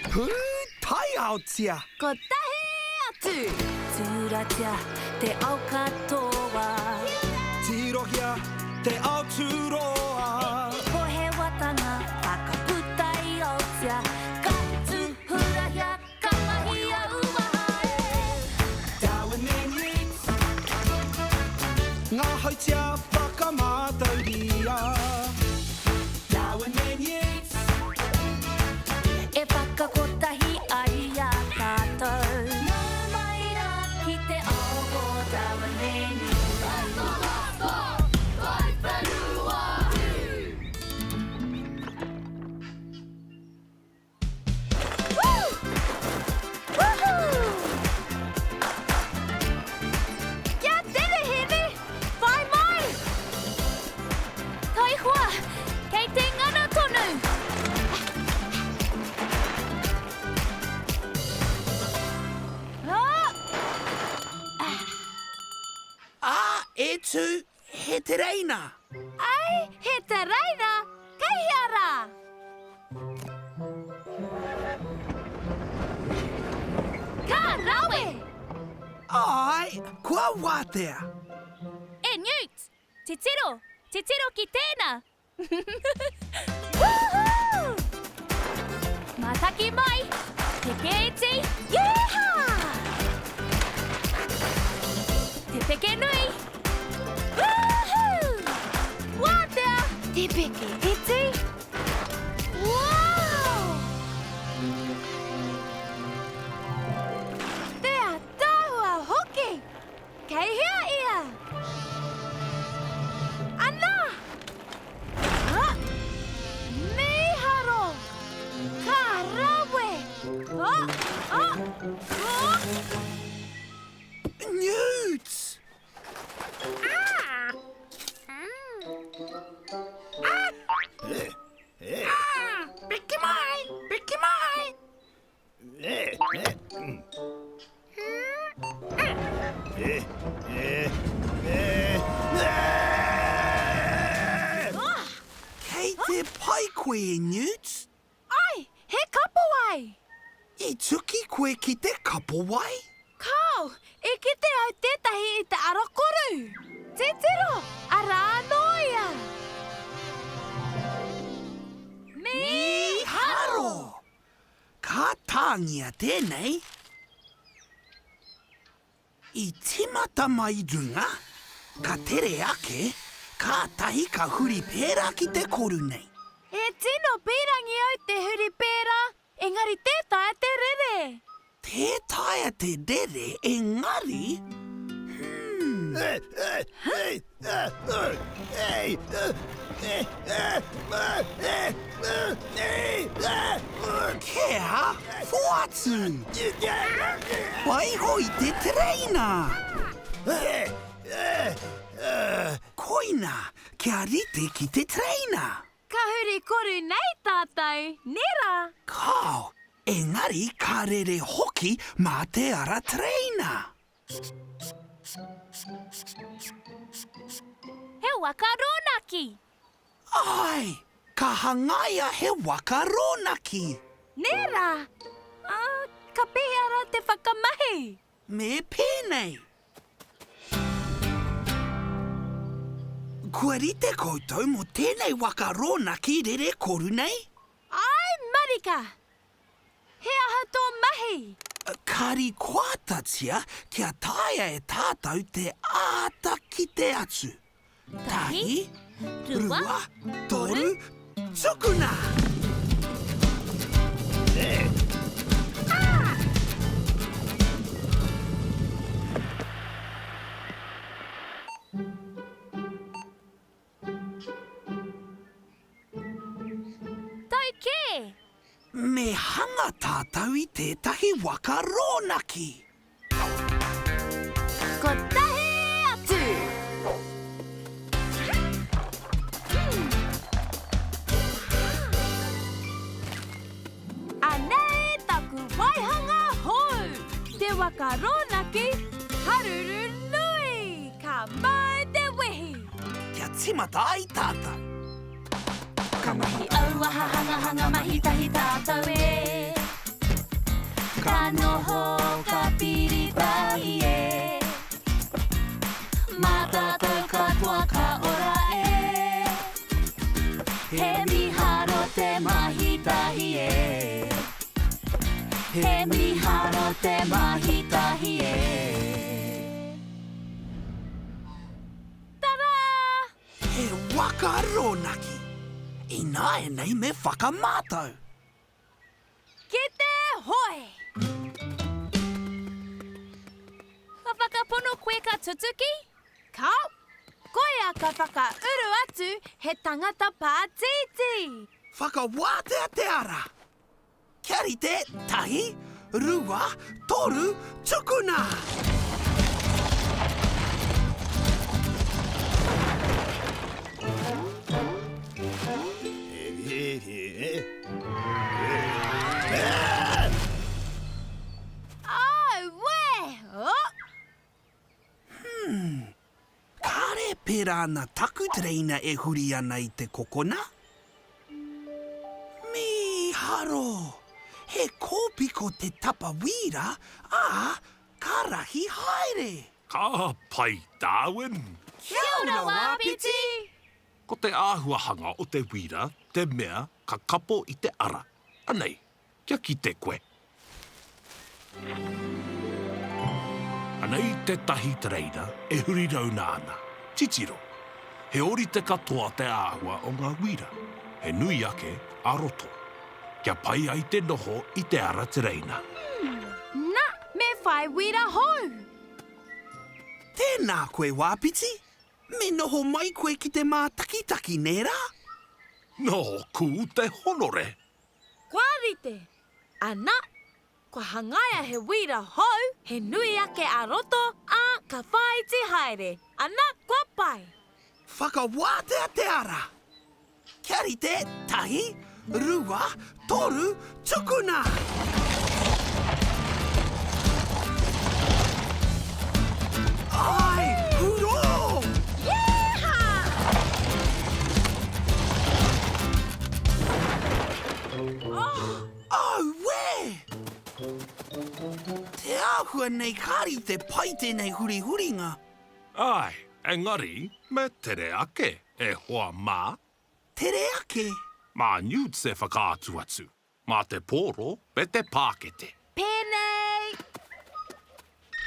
Pūtaiaotia! Kotahi atu! Tūratia te ao katoa. Tirohia te ao tūroa. Pohewatanga whakaputa i Aotea. Ka tūhurahia, ka mahia uaha e. Darwin and Yeats. Ngā hautia whakamātauria. Darwin and Yeats. E whakakotahi ai i a tātou. Nau mai rā ki te ao o Darwin and Yeats. Woo! Woohoo! Kia tere, Hēmi! Whai mai! Taihoa, kei te ngana tonu! Ah! Ā, e tū, he tereina! Ai, he tereina? Kei hea rā? Ka rawe! Āe, kua wātea! E Newt! Titiro! Titiro ki tēnā! Woohoo! Mātaki mai! Peke iti! Yeehaw! Te peke nui! Woohoo! Wātea! Te peke iti! Wow! Te ataahua hoki! Kei hea ia? Ana! Ah! Mīharo! Ka rawe! Oh! Oh! Oh! Newts! Ah! Ah! Piki mai! Piki mai! Kei te pai koe e Newt? Ai, he kapowai! I tuki koe ki te kapowai? Kāo, i kite au tētahi i te ara koru! Titiro, arā anō ia! Mīharo! Ka tāngia tēnei. I tīmata mai runga, ka tere ake, kātahi ka huri pērā ki te koru nei. E tino pīrangi au te huri pērā, engari tē taea te rere. Tē taea te rere, engari, hmm. Kia whoatu! Waiho i te tereina! Koina, kia rite ki te tereina! Ka huri koru nei tātou, nē rā? Kāo, engari ka rere hoki mā te ara tereina! He waka rōnaki! Āe, ka hangaia he waka rōnaki. Nē rā? Ā, ka pēhea rā te whakamahi? Me pēnei. Kua rite koutou mō tēnei waka rōnaki rere koru nei? Āe marika! He aha tō mahi? Ka rikoatatia kia taea e tātou te āta kite atu. Tahi, rua, toru, tukuna! Tau kē! Me hanga tātou i tētahi waka rōnaki. Kotahi atu! Anei taku waihanga hou! Te waka rōnaki, haruru nui! Ka mau te wehi! Kia tīmata ai tātou. Ka mahi auaha hanga hanga mahi tahi tātou e. noho ka piri tahi e. Mā tātou katoa ka ora e. He miharo te mahi tahi e. He miharo te mahi tahi e. Tara! He waka rōnaki. Ināianei me whakamātau. Ki te hoe! Ka whakapono koe ka tutuki? Kao! Koia ka whakauru atu he tangata pātītī! Whakawātea te ara! Kia rite, tahi, rua, toru, tukuna! Auē! Oh! Hmm. Kāre pērā ana taku tereina e huri ana i te kokona. Mīharo! He kōpiko te tapa wīra, ā, ka rahi haere! Ka pai, Darwin! Kia ora, Wāpiti! Ko te āhuahanga o te wīra te mea ka kapo i te ara. Anei, kia kite koe. Anei tētahi tereina e huri rauna ana. Titiro, he ōrite katoa te āhua o ngā wīra, he nui ake a roto. Kia pai ai te noho i te ara tereina. Na, me whai wīra hou! Tēnā koe, Wāpiti. Me noho mai koe ki te mātakitaki, nē rā? Nōku te honore. Kua rite. Ana, kua hangaia he wīra hou, he nui ake a roto, ā, ka whāiti haere. Ana, kua pai. Whakawātea te ara! Kia rite, tahi, rua, toru, tukuna! Ai, hurō! Yeeha! Auē! Te āhua nei ka rite pai tēnei hurihuringa. Āe, engari me tere ake, e hoa mā. Tere ake? Mā Newts e whakaatu atu. Mā te pōro me te pākete. Pēnei!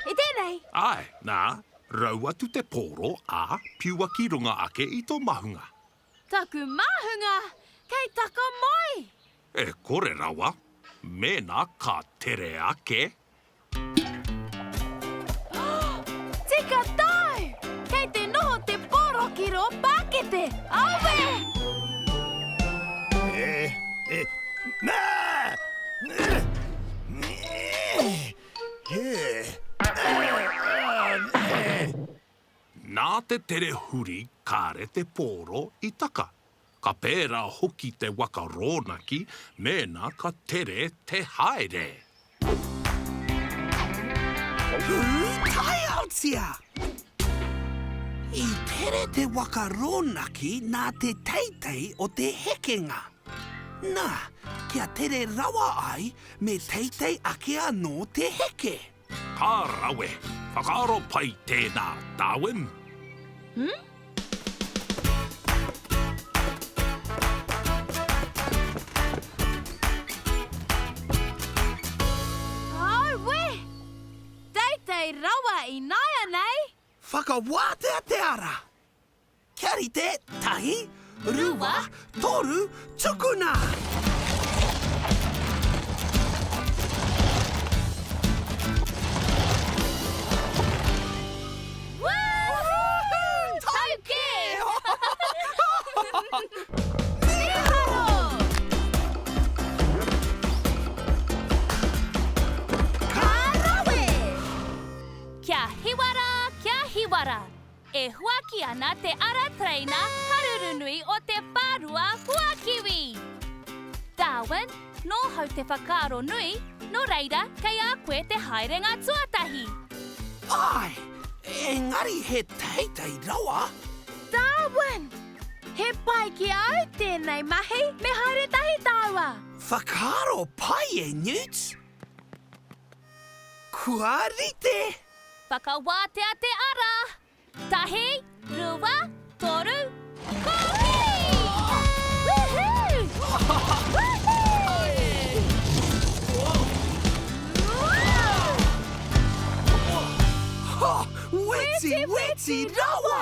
I tēnei! Āe, nā, rau atu te pōro, ā, piua ki runga ake i tō mahunga. Taku māhunga, kei taka mai! E kore rawa, mēnā ka tere ake. Tika tau! Kei te noho te pōro ki rō pākete! Aue! Nā te tere huri kāre te pōro i taka. Ka pērā hoki te waka rōnaki mēnā ka tere te haere. Pūtaiaotia! I tere te waka rōnaki nā te teitei o te hekenga. Nā, kia tere rawa ai, me teitei ake anō te heke. Ka rawe! Whakaaro pai tēnā, Darwin! Hmm? Aue! Teitei rawa ināianei! Whakawātea te ara! Kia rite, tahi, rua, toru, tukuna! Woohoo! Tau kē! Mīharo! Ka rawe! Kia hiwa rā, kia hiwa rā! E huaki ana te ara tereina haruru nui o te whārua huakiwi! Darwin, nōhau te whakaaro nui, nō reira kei a koe te haerenga tuatahi! Āe, engari he teitei rawa! Darwin! He pai ki a au tēnei mahi, me haere tahi tāua! Whakaaro pai e Newt! Kua rite! Whakawātea te ara! Tahi, rua, toru, kōkiri! Woohoo! Woohoo! Ha! Weti, weti rawa!